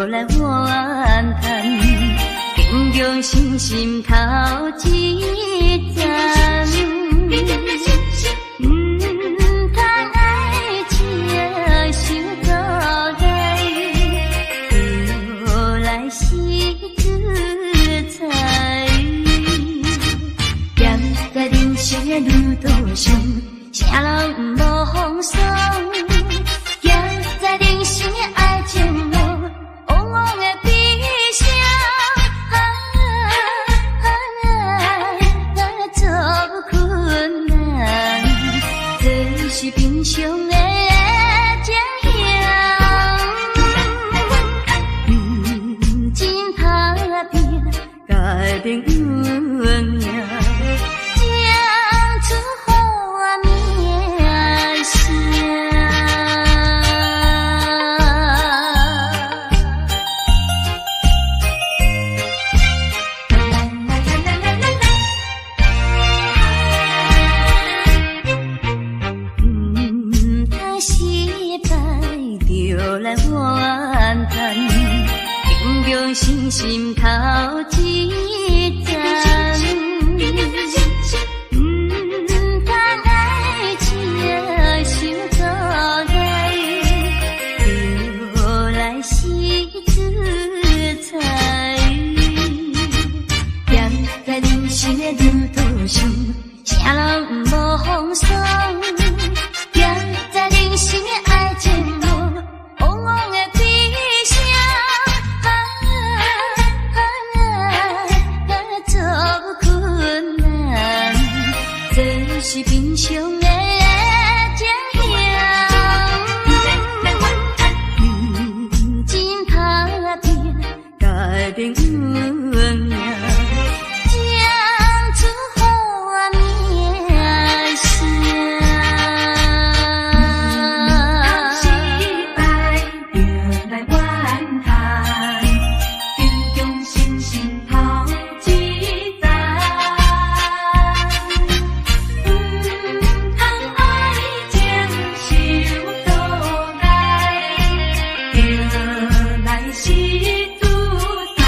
來怨嘆，堅強信心頭一層。毋通愛情傷作歹，著來死自裁。行在人生的旅途上，啥人無風霜？行在人生的愛情路，嗡嗡的悲聲，啊啊做困難，這是平常的情形。認真打拼，家庭有名，才出好名聲。毋通失敗，就來怨嘆，堅強信心頭一層。毋通愛情傷作歹，著來死自裁。行在人生的旅途上，啥人無風霜？行在人生的愛情路，嗡嗡的悲聲，啊啊做困難，這是平常的情形。認真打拼，家庭有名，才出好名聲。失敗就來怨嘆，堅強信心頭一層。毋通愛情傷作歹，就來死自裁。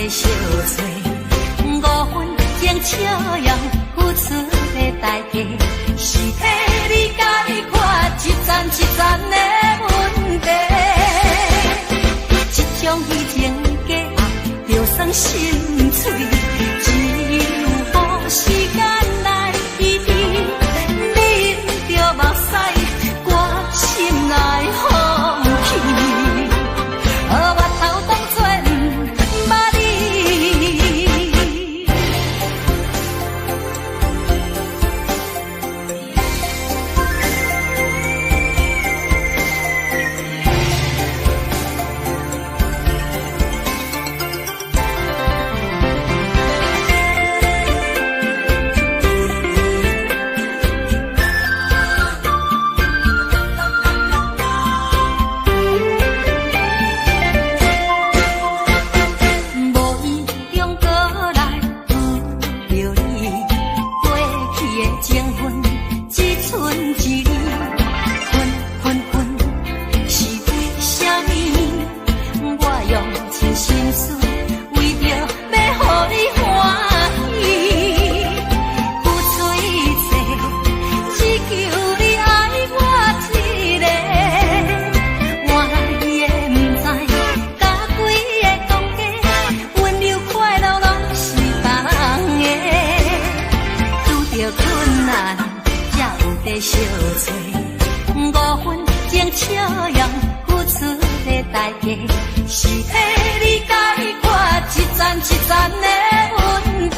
相找，五分鐘笑容付出的代價，是替你解決一層一層的問題。這種虛情假愛，就算心碎，只有予時間來醫治。忍著目屎，我心內放棄。予目頭當作毋捌你。無意中閣來拄著你，過去的情分一寸一厘，分分分是為啥物？我用盡心思，為著欲予你歡喜，付出一切，只求你愛我一个。換來的毋知，共規个講假，溫柔快樂攏是別人的。拄著困難，才有得相揣。五分鐘笑容付出的代價，是替你解決一層一層的問題。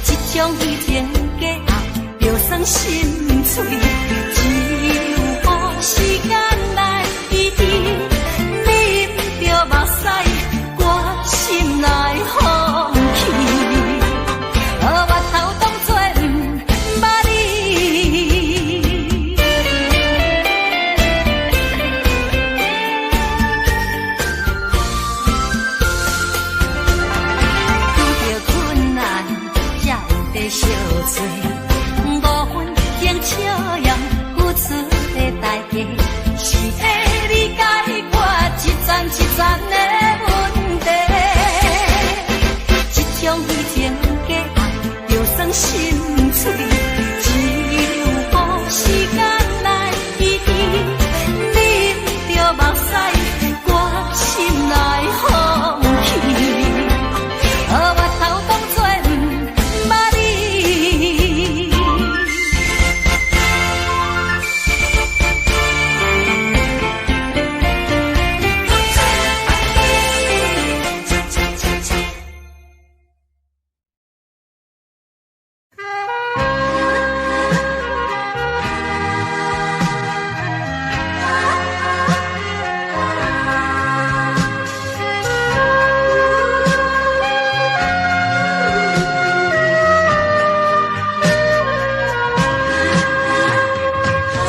這種虛情假愛，就算心碎，只有予時間來醫治。忍著目屎，我心內放棄。予目頭當作毋捌你。拄著困難，才有得相揣。五分鐘笑容付出的代價，是替你解決一層一層的問題。這種虛情假愛，就算心碎，只有予時間來醫治。忍著目屎，我心內放棄。予目頭當作毋捌你。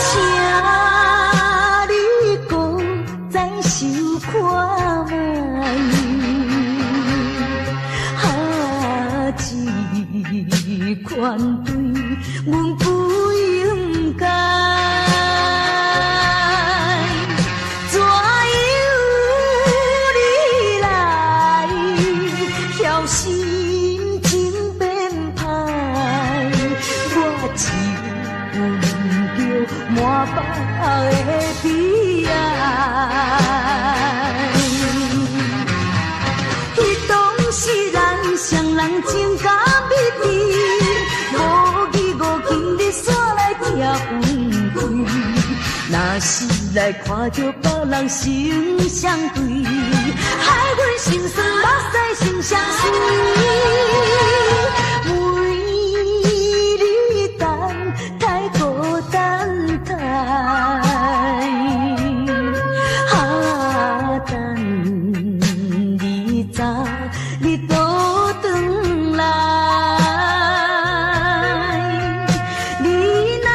請你閣再想看覓，啊，這款對阮不應該。怎樣你來曉心情變歹？我只有着滿腹的悲哀。彼當時咱雙人情甲蜜甜，無義無今日煞來拆分開。若是來看著別人成雙對，害阮心酸目屎心相隨。為你等待閣等待，啊，等你早日倒轉來。你若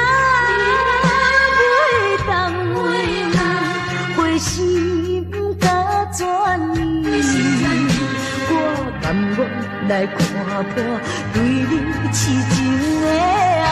袂當回心甲轉意，我甘願來看破對你痴情的愛。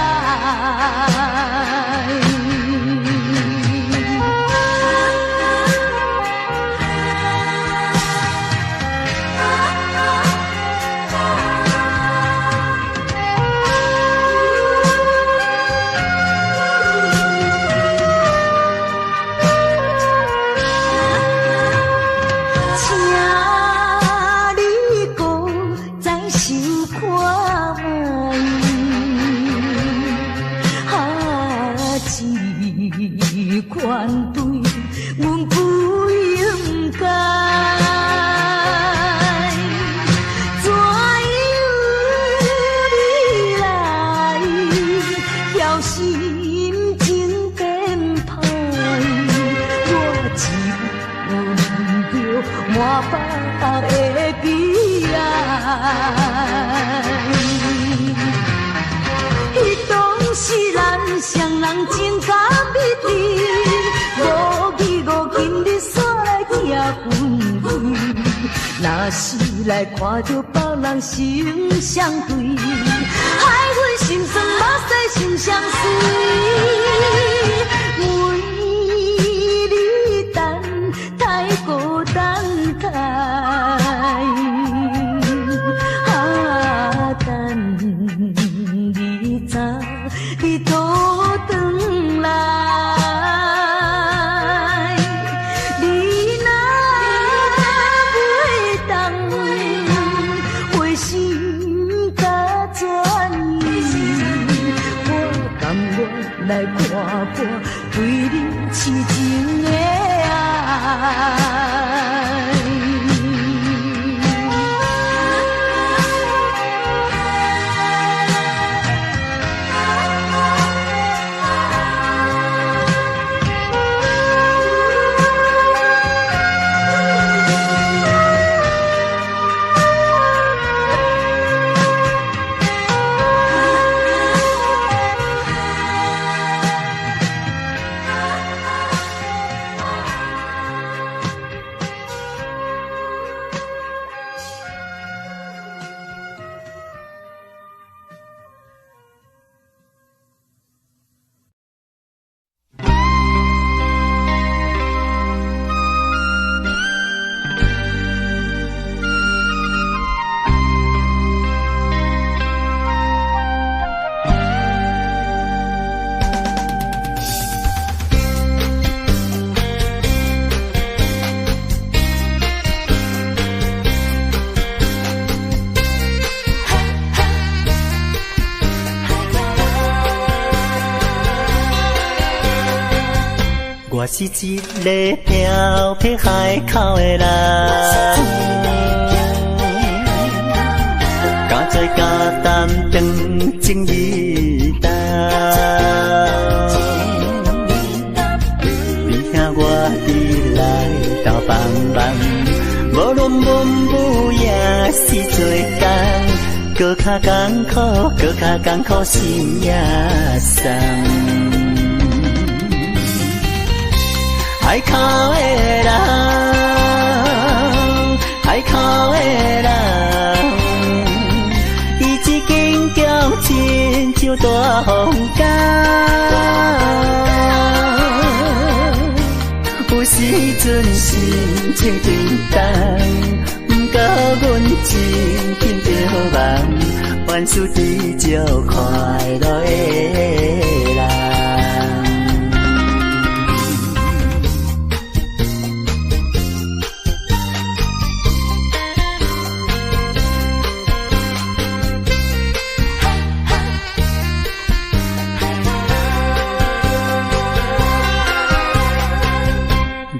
若是來看著別人心相對，害阮心酸目屎心相隨。為你等待閣等待，啊等你早日倒轉來。你若袂當回心甲轉意，我甘願來看破對你痴情的愛。我是一个漂泊海口的人，敢知敢担当情义重。你兄我伫来斗帮忙，无论文武也是做工，阁较艰苦，阁较艰苦心也送。海口的人，海口的人，伊一坚强亲像大风江。有时阵心情沉重，不过阮真紧著忙，凡事知足快乐的人。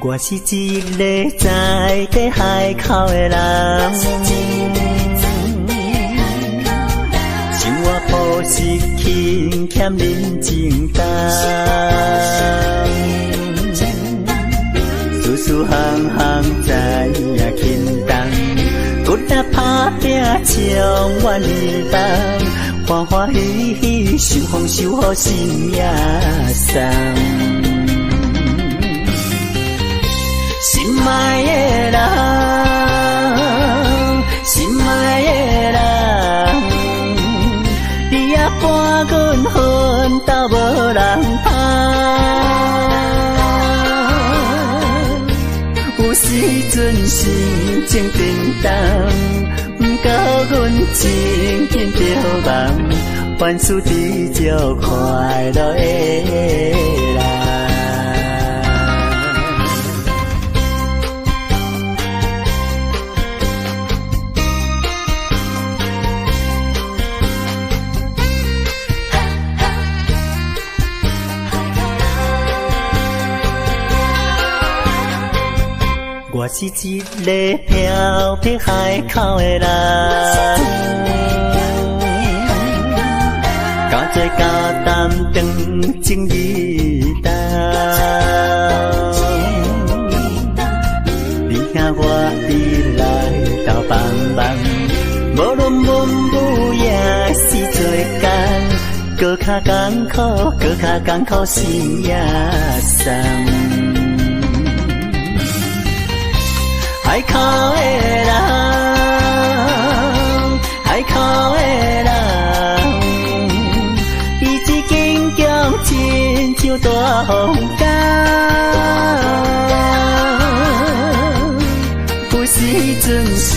我是一个在地海口的人，生活朴实勤俭认真担，事事项项知影轻重，努力打拼充满希望，欢欢喜喜受风受雨心也送。心爱的人，心爱的人，你也伴阮奋斗无人芳。有时阵心情沉重，不过阮真紧著忙，凡事知足快乐的人。我是一个漂泊海口的人，敢做敢担当情义重。你兄我伫来斗帮忙，无论文武也是做工，阁较艰苦，阁较艰苦心也送。愛靠的人，愛靠的人，意志堅強，親像大風江。有時陣心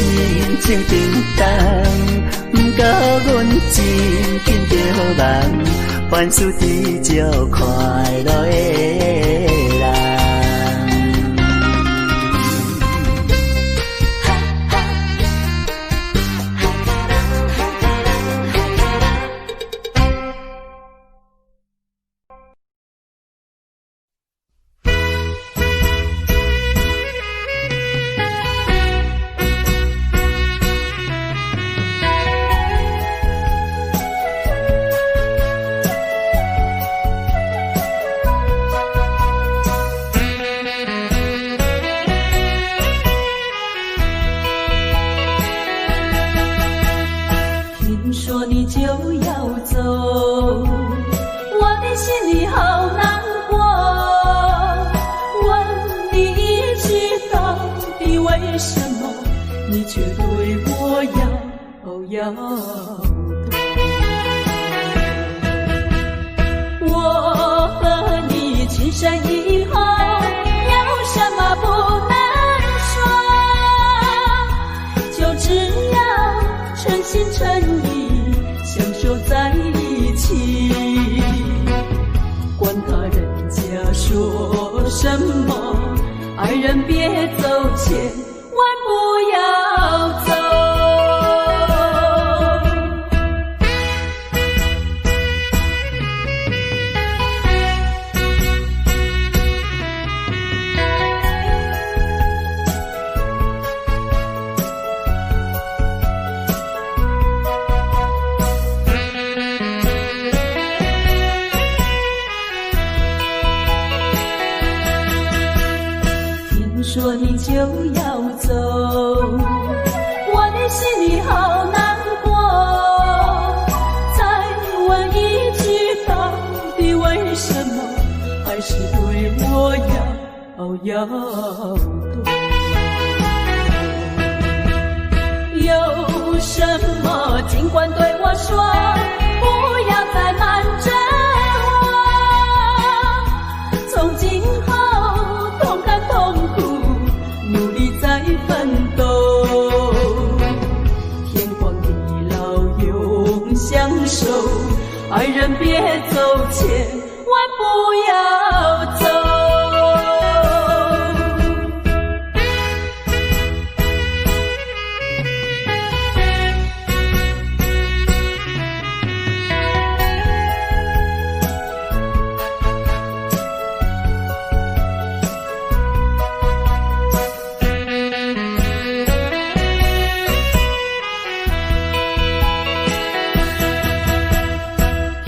情沉重，不過阮真緊著忙，凡事知足快樂的人。聽說你就要走，我的心裡好難過。問你一句，到底為什麼，你卻對我搖搖頭？我和你情深以後，有什麼不能說？就只要誠心誠意相守在一起，管他人家說什麼，愛人別走，千萬不要走。聽說你就要走，我的心裡好難過。再問一句，到底為什麼，還是對我搖搖頭？有什麼盡管對我說，不要再瞞著我。從今後同甘同苦，努力再奮鬥。天荒地老永相守，愛人別走，千萬不要走。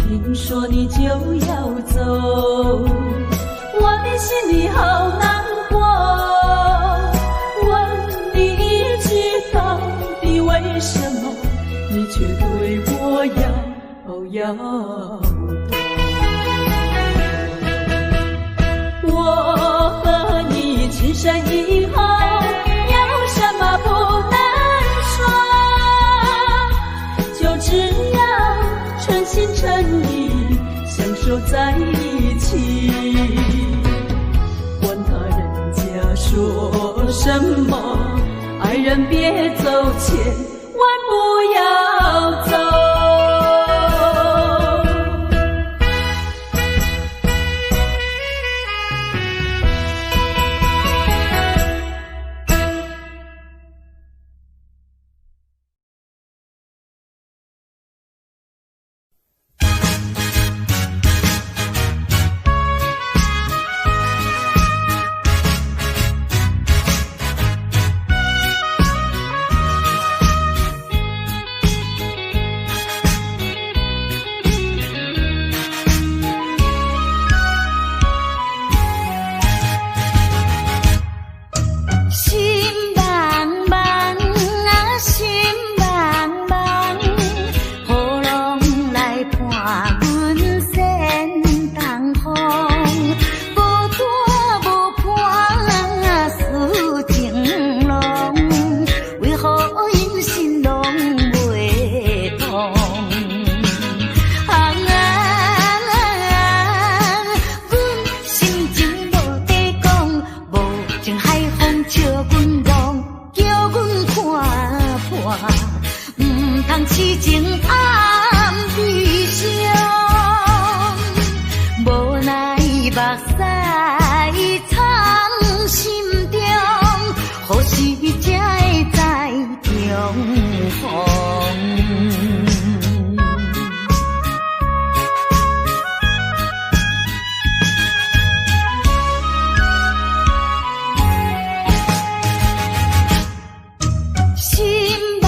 聽說你就要走，我的心裡好難過。問你一句，到底為什麼，你卻對我搖搖頭？我和你情深以後，有什麼不能說？就只要誠心誠意相守在一起，管他人家說什麼，愛人別走，千萬不要走。聽破，毋通痴情暗悲傷，無奈目屎藏心中，何時才會再重逢？心茫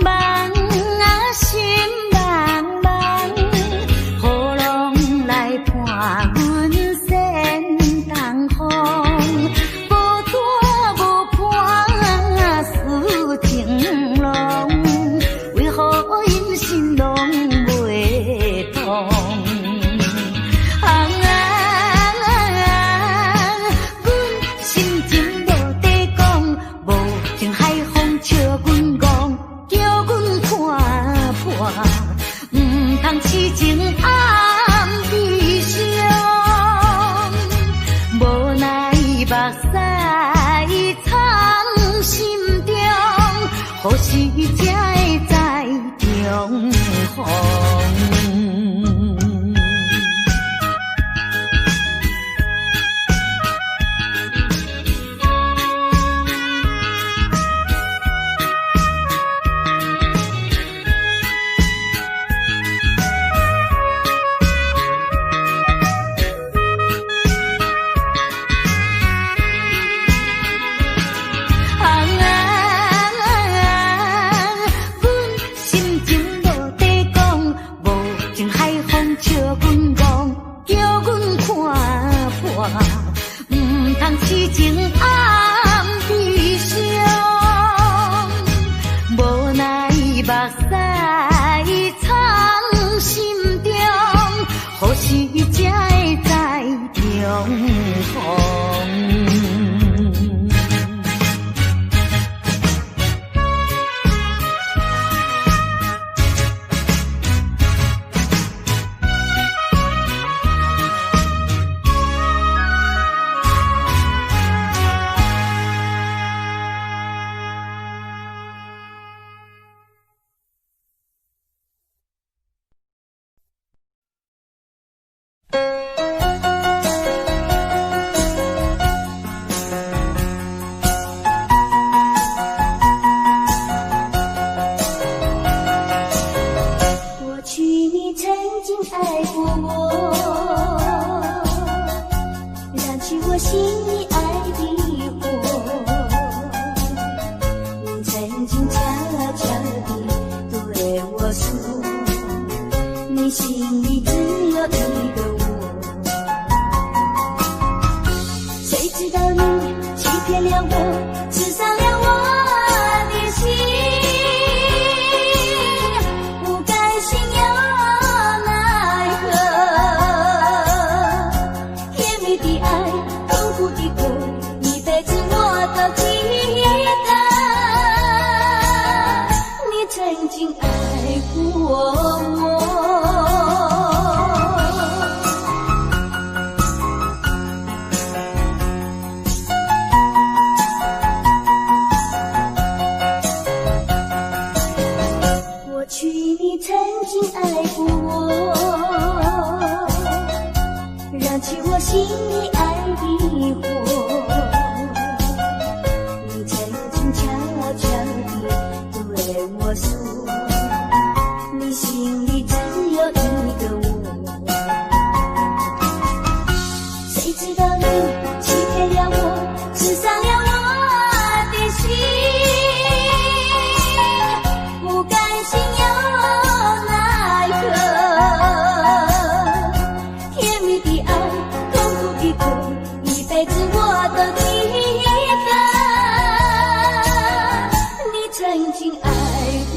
茫啊，心茫茫，雨浪來伴阮扇東風，無帶無伴思情濃，為何音信攏袂通？啊，阮心情無地講，無情海風笑阮戇，叫阮看破，毋通痴情暗悲傷，無奈目屎藏心中，何時才會再重逢？啊，阮心情無地講，無情海風笑阮戇，叫阮看破，毋通痴情暗悲傷，無奈目屎藏心中，何時才會再重逢？過去你曾經愛過我，燃起我心裡愛的火。你曾經悄悄地對我說，你心裡只有一個我。誰知道你欺騙了我，刺傷了我的心，不甘心又奈何。甜蜜的愛，痛苦的苦，一輩子我都記得。你曾經愛過我。過去你曾經愛過我，燃起我心裡愛的火。你曾經悄悄地對我說，你心裡只有一個我。誰知道你欺騙了我，刺傷了我的心，不甘心又奈何。甜蜜的愛，痛苦的苦，一輩子我都記得。你曾經愛過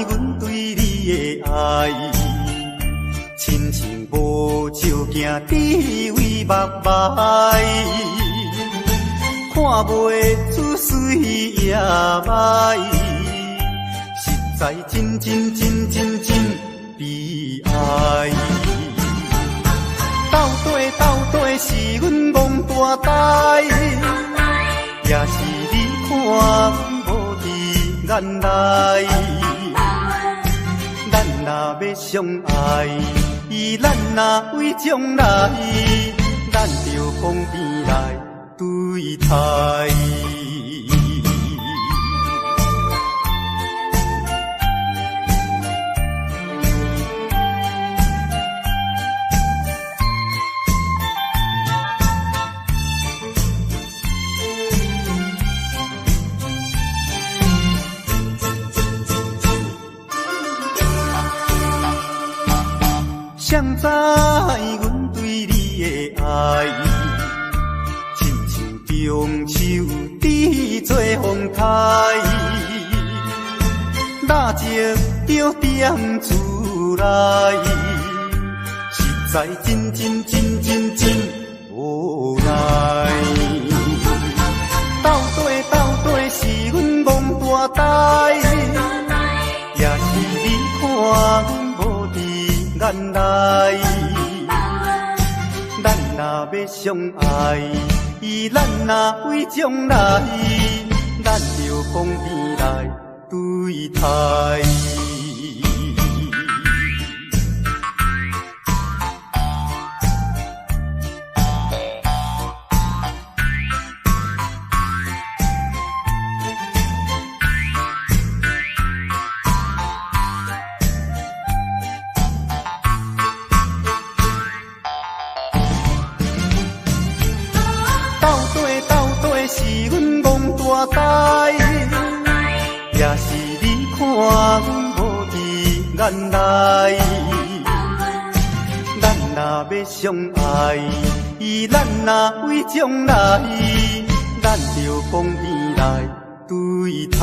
阮對你的愛，親像無照鏡佇位目眉，看袂出水也歹，實在真真真真真悲哀。到底到底是阮戇大呆，也是你看阮無佇眼內？咱若欲相愛，咱若為將來，咱著公平來對待。誰知阮對你的愛，親像中秋佇做風台，蠟燭著點出來，實在真真真真真無奈。到底到底是阮戇大呆，也是你看阮無佇眼內？咱若欲相愛，咱若為將來，咱著公平來對待。到底到底是阮戇大呆，也是你看阮無佇眼內？咱若欲相愛，咱若為將來，咱著公平來對待。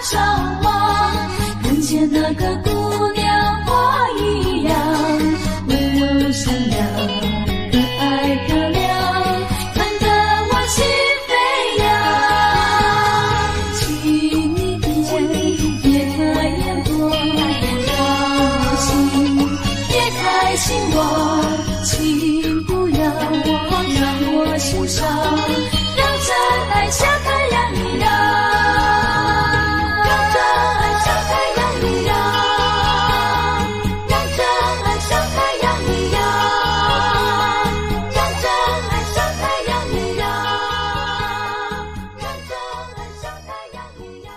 上望，看見那個姑娘花一樣，溫柔善良，可愛漂亮，看得我心飛揚。請你別開眼多傷心，別開心我，請不要讓我心傷，讓真愛像太陽一樣，讓真愛像太陽一樣，讓真愛像太陽一樣，讓真愛像太陽一樣，讓真愛像太陽一樣。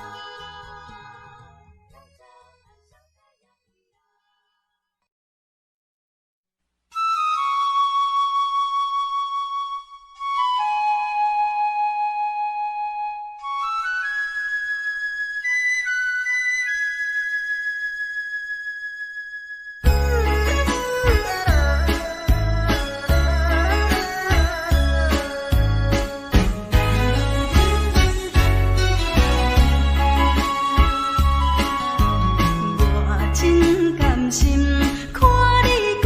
我真甘心看你閣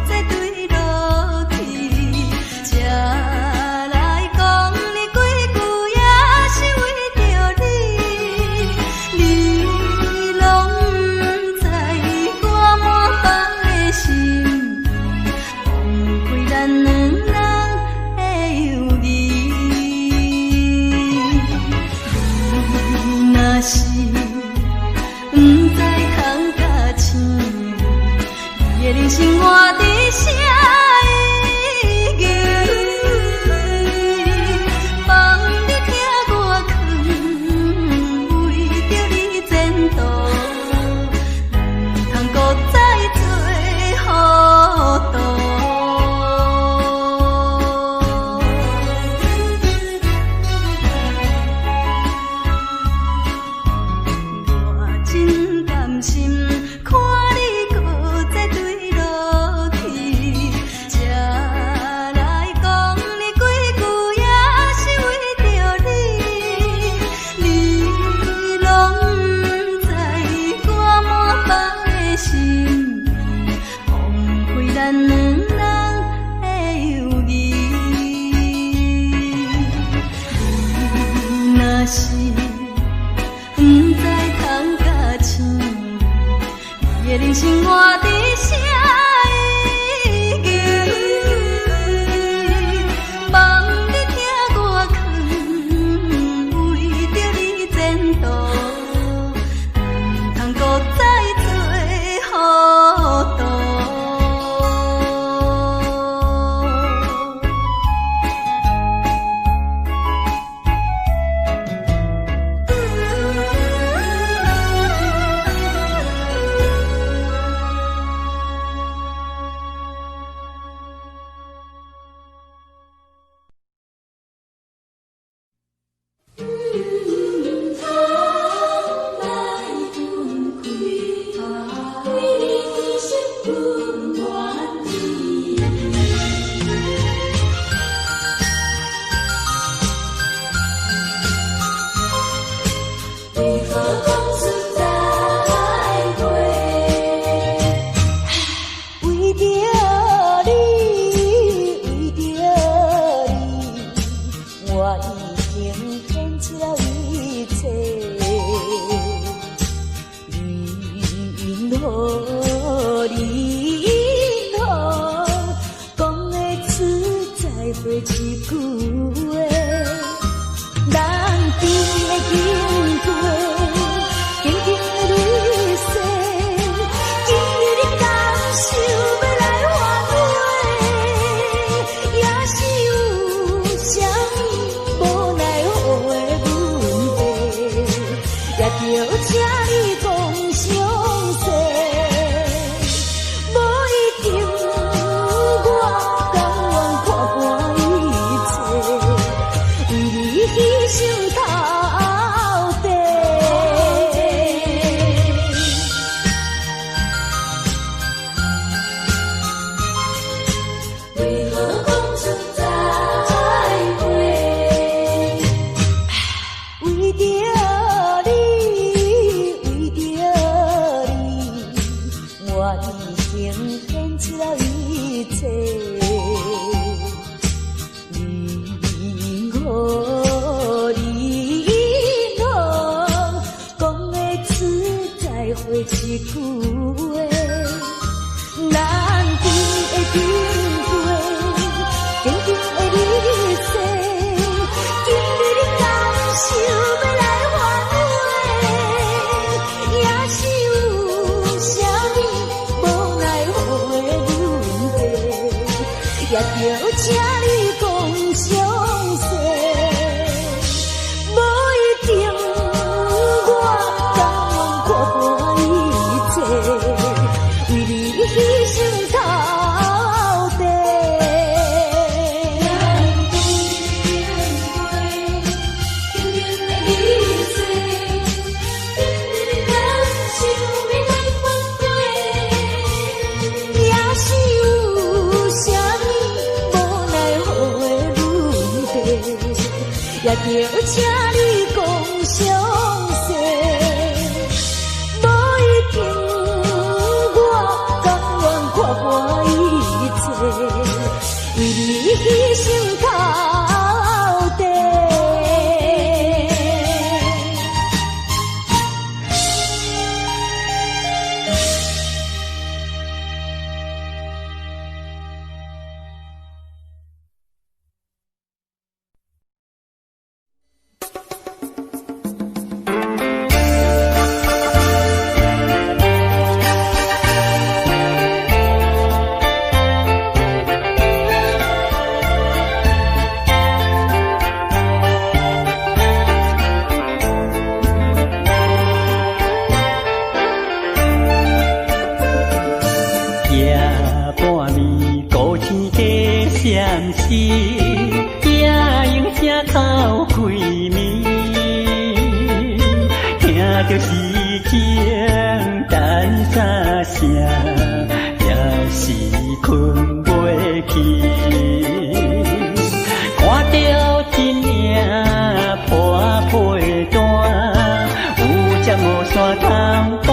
再墜落去，才來講你幾句也是為著你，你攏毋知我滿放的心意，放開咱兩人的友誼。你若是毋知空甲醒，你的人生活佇啥意義？放你疼我囥，為著你前途，毋通閣再做糊塗。我真甘心看你閣再墜落去，才來講你幾句也是為著你，你攏毋知我滿放的心意，放開咱兩人的友誼。你若是毋知空甲醒，你的人生活佇啥意義？望你疼我囥，為著你前途，毋通閣再做糊塗。毋通來分開，為你犧牲不願意。為何講出再會？為著你，為著你，我已經獻出了一切。你因何，你因何，講會出再會這句話？人甜的經過，緊緊的離世，今日你甘受欲來反悔，也是有啥物無奈何的問題，也著請你講詳細。無一定我甘願看淡一切，為你犧牲頭地。為何講出再會？為著你，一句話，咱甜的甜過，甜甜的日子，今日你敢想欲來反悔？也是有啥物無奈何的問題，也著請你講詳細。無一定我甘願看破一切，為你犧牲頭地。咱甜甜的日子，今日你敢想欲來反悔？也是有啥物無奈何的問題，也著請你講詳細。無一定我甘願看破一切，為你犧牲頭地。夜半暝，孤天加闪烁，夜莺声哭开暝，听著诗情等三声，也是睏袂去。看著一领破被单，有针无线通布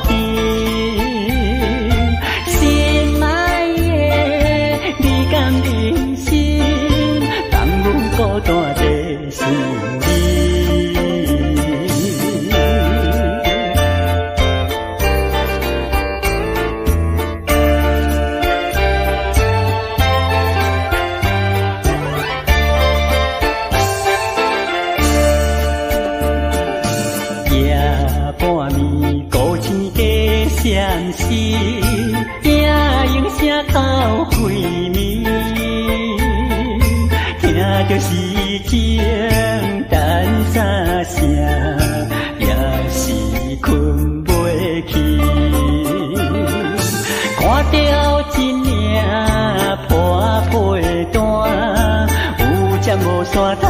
织。心爱的，你敢忍心放阮孤單在想你？夜半暝，孤星加闪烁，夜莺聲哭開暝，聽著詩情等三聲，也是睏袂去。看著一領破被單，有針無線通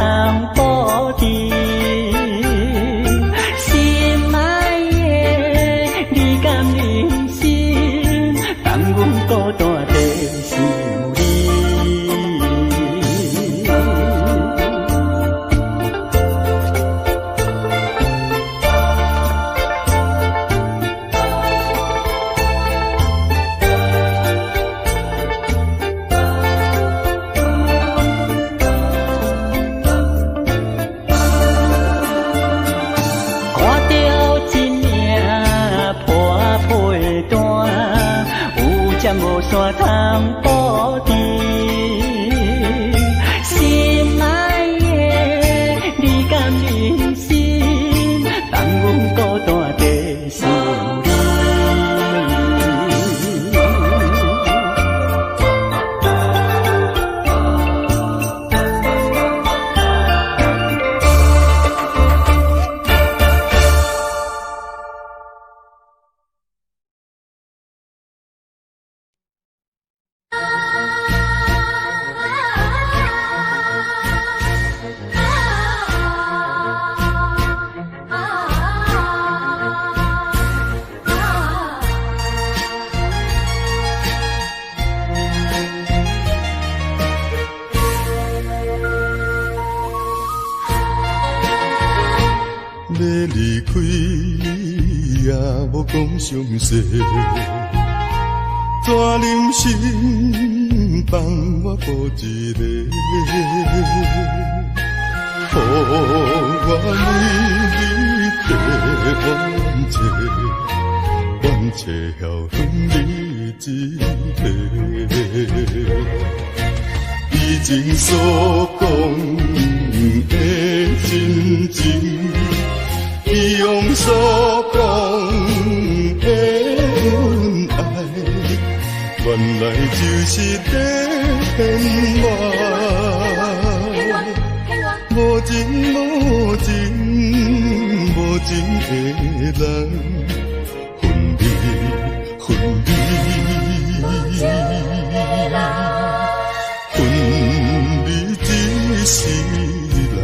布織。心愛的，你敢忍心放阮孤單在想你？看著一領破被單，有針無線通布織。心愛的，你敢忍心放阮孤單在想你？欲離開也無講詳細，怎忍心放我孤一个？予我每日地怨嗟，切晓分你一个。以前所讲的真情，以往所讲的恩爱，原来就是在骗我。无情无情无情的人，分离分离，分离一世人。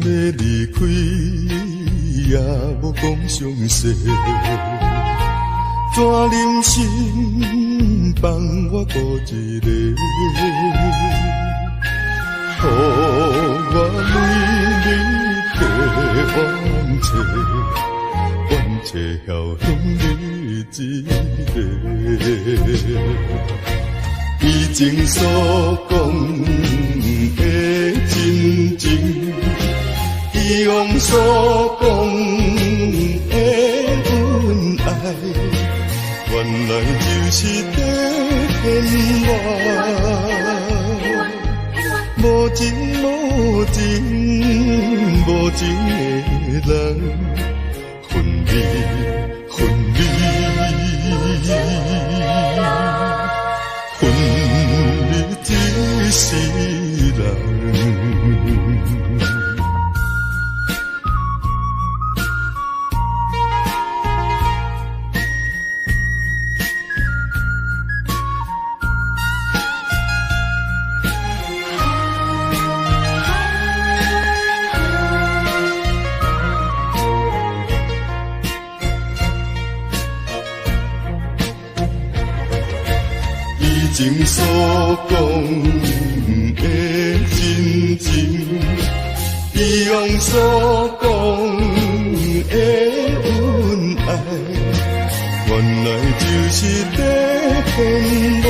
欲离开也无讲详细，怎忍心放我孤一个？予我每日地怨切，怨切晓分你一个。以前所讲的真情，以往所讲的恩爱，原来就是在骗我。无情无情无情的人，分离分离，分离一世人。以前所讲的真情，以往所讲的恩爱，原来就是在骗我。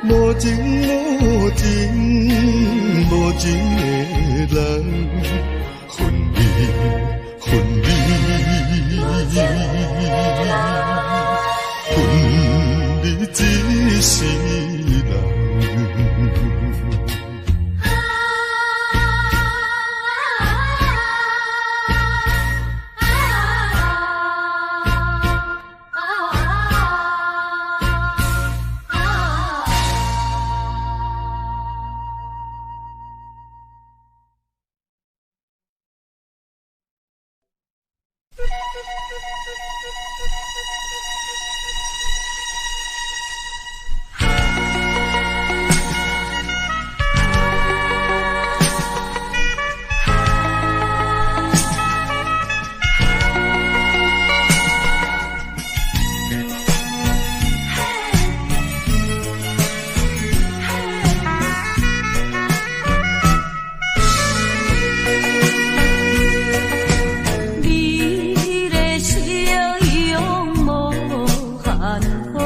无情无情无情的人，分离分离，分离一世人。你的笑容无限好，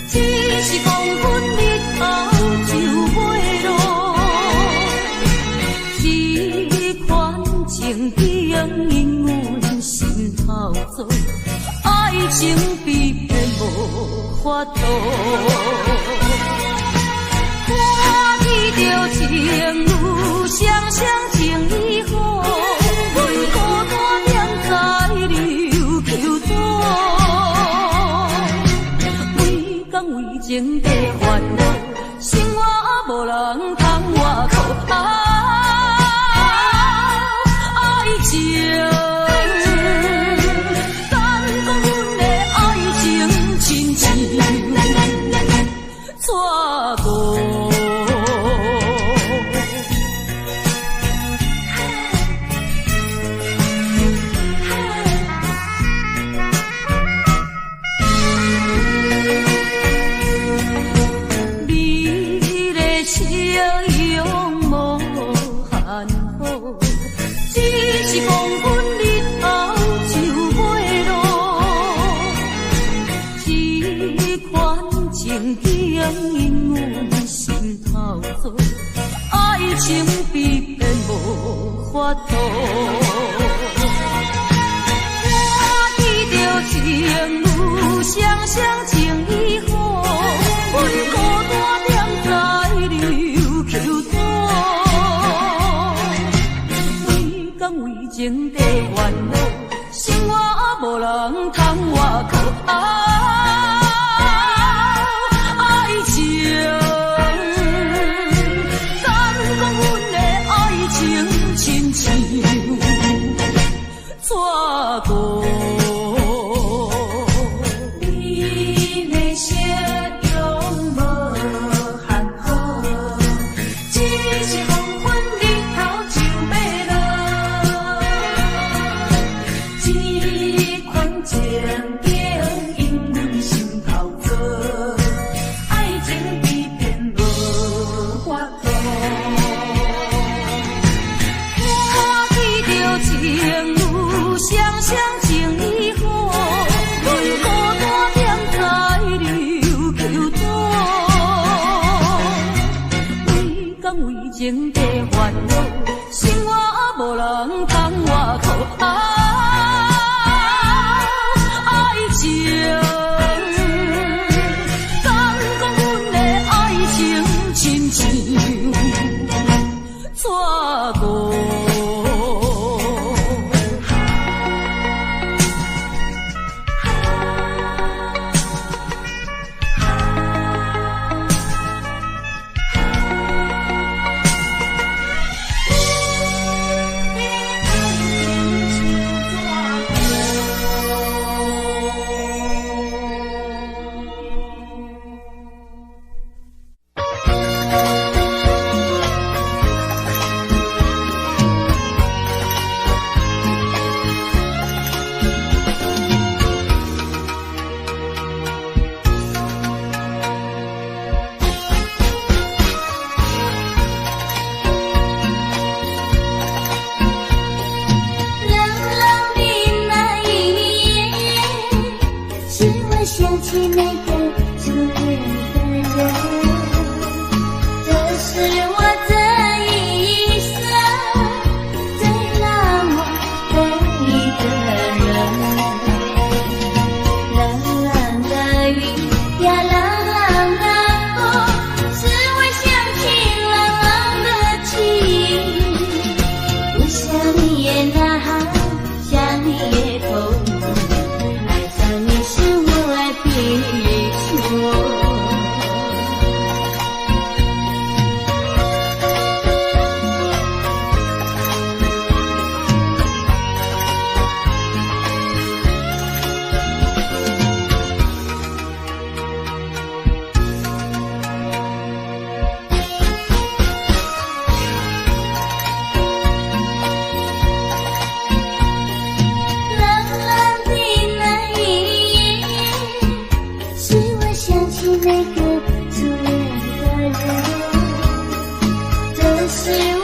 只是讲分日后就袂落。这款情景因阮心头做，爱情被骗无法度。看见著情侣双双情意好，阮孤单踮在琉球岛，规工为情在烦恼，生活无人通我靠。啊，爱情，敢讲阮的爱情亲像错误。人通倚靠。啊，愛情，敢講阮的愛情親像紙糊。你的笑容無限好，只是黃昏日頭就欲落。這款情景因阮心頭做，愛情欺騙無法度。看起著情侶雙雙情意好，阮孤單踮在琉球島，規工為情在煩惱，生活無人通倚靠。啊，愛情，敢講阮的愛情親像紙糊。冷冷的那一夜，使我想起那個初戀的人，這是我這一生最難忘的一個人。冷冷的雨呀，冷冷的風，使我想起冷冷的情。不想你也難，想你也痛，愛上你是我的悲痛。冷冷的那一夜，使我想起那個初戀的人，這是我